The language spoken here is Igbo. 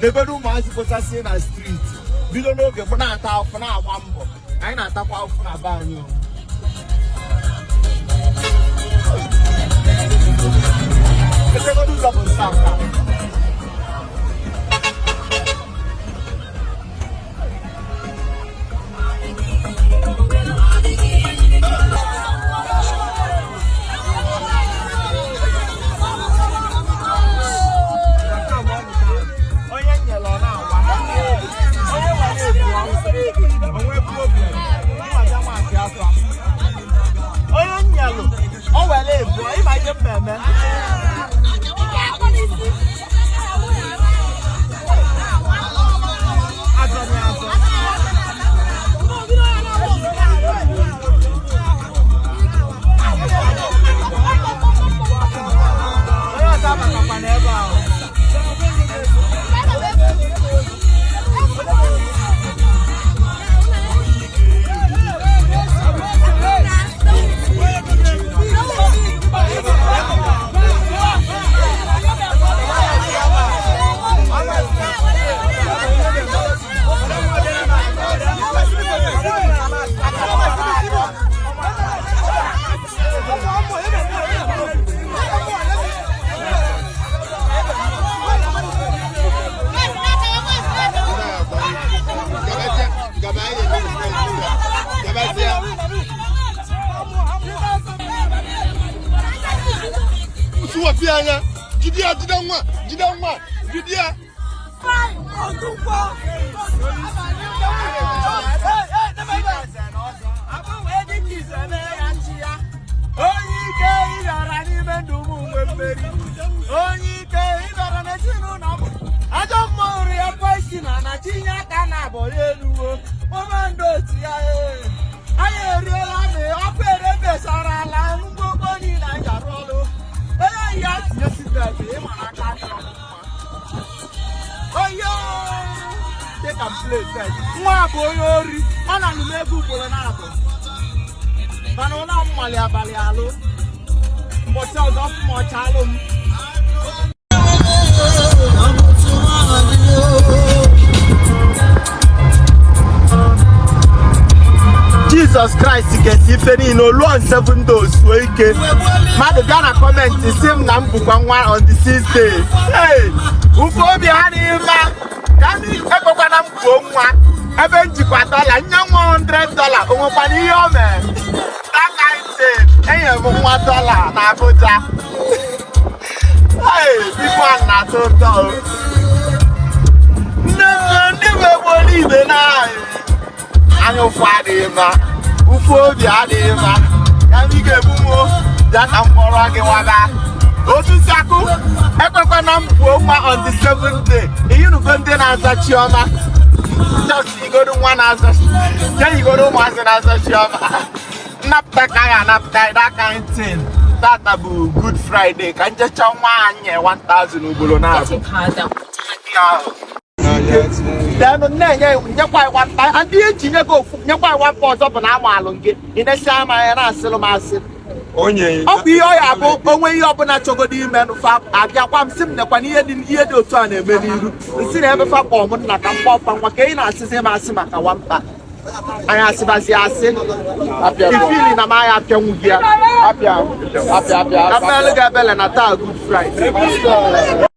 Negodu ụmụazị kpochasị na street, bido n'oge bụ na-ata afụfụ, na-agba mbọ. Anyị na-atakwa afụfụ na be anyị o. Etegodu ụzọ bụ nsọ aka. Onye nyere ọ na-agba, onye nwere ebu onwe problem nwa maazị afọ. Onye nyelụ o were ebu ịma ihe mmemme. Azọ azọ. Onye ọzọ abatakwa n'ebe ahụ. Suwapịa anya, jide ya, jide nwa, jide nwa, jide ya. Onye ike ịbịara n'ime ndụ m nwe mmeri. Onye ike ịbịara n'ezinụlọ m. Ajọ mmụọ hụrụ ya kpọọ isi na na tinye aka na abọ ya eluwo. Ụmụ ndị otu ya ee. Anyị eriela na ọkụ ere besara ala mgbogbo niile anyị arụ ọrụ. Onye ya tinye seatbelt ịma n'aka adịrọ m mma. Oyo! Take and play first. Nwa bụ onye ori, ọ na-alụ m ego ugboro na-abụ. Mana ụlọ mmali abalị alụ. Mbọchị ọzọ ọfụ m ọcha alụ m. Jizọs Kraịst ga-esi ife niile olu on seven days zuo ike. Mmadụ bịa na comment si m na m bụkwa nwa on the sixth day. Hey! Ufe obi ha n'ime ka m ekwekwana m buo nwa ebe m jikwa dọla nye nwa $100, o nwekwana ihe o mere. That kind thing. Enyere m nwa dọla na Abuja. Hey, big one na-atọ ụtọ o. Nne nne ndị bụ egbo ibe na anya ụfụ adịghị mma, ụfụ obi adịghị mma. Ya m ị ga-egbu m o, bịa ka m kpọrọ gị nwaba. Otu si akụ ekwekwana m buo nwa on the seventh day. Iyinugo ndị na-aza Chioma. Just igodo nwa na-aza, ya igodo ụmụazị na-aza Chioma. Nnapụta ka anyị anapụta that kind thing. Tata bụ Good Friday ka njecha nwa anyị 1000 ugboro na-abụ. Then na-enye nyekwa anyị nwata ndị eji nye gị ofu nyekwa anyị nwata ọzọ bụ na ama alụ gị ị na-esi ama ya na-asịlụ m asị. Onye Ọ bụ ihe ọ ya bụ onwe ihe ọbụla chọgodo ime nụfa abịakwa m sị m nekwa na ihe dị otu a na-eme n'iru nsị na ebe fa kpọọ m nna ka m kpọọ fa nwa ka ị na-asịzi m asị maka nwamba anyị asịbazi asị ifili na m anya apịanwu gị ya apịa apịa apịa. Ka mmelụ gị ebele na taa Good Friday.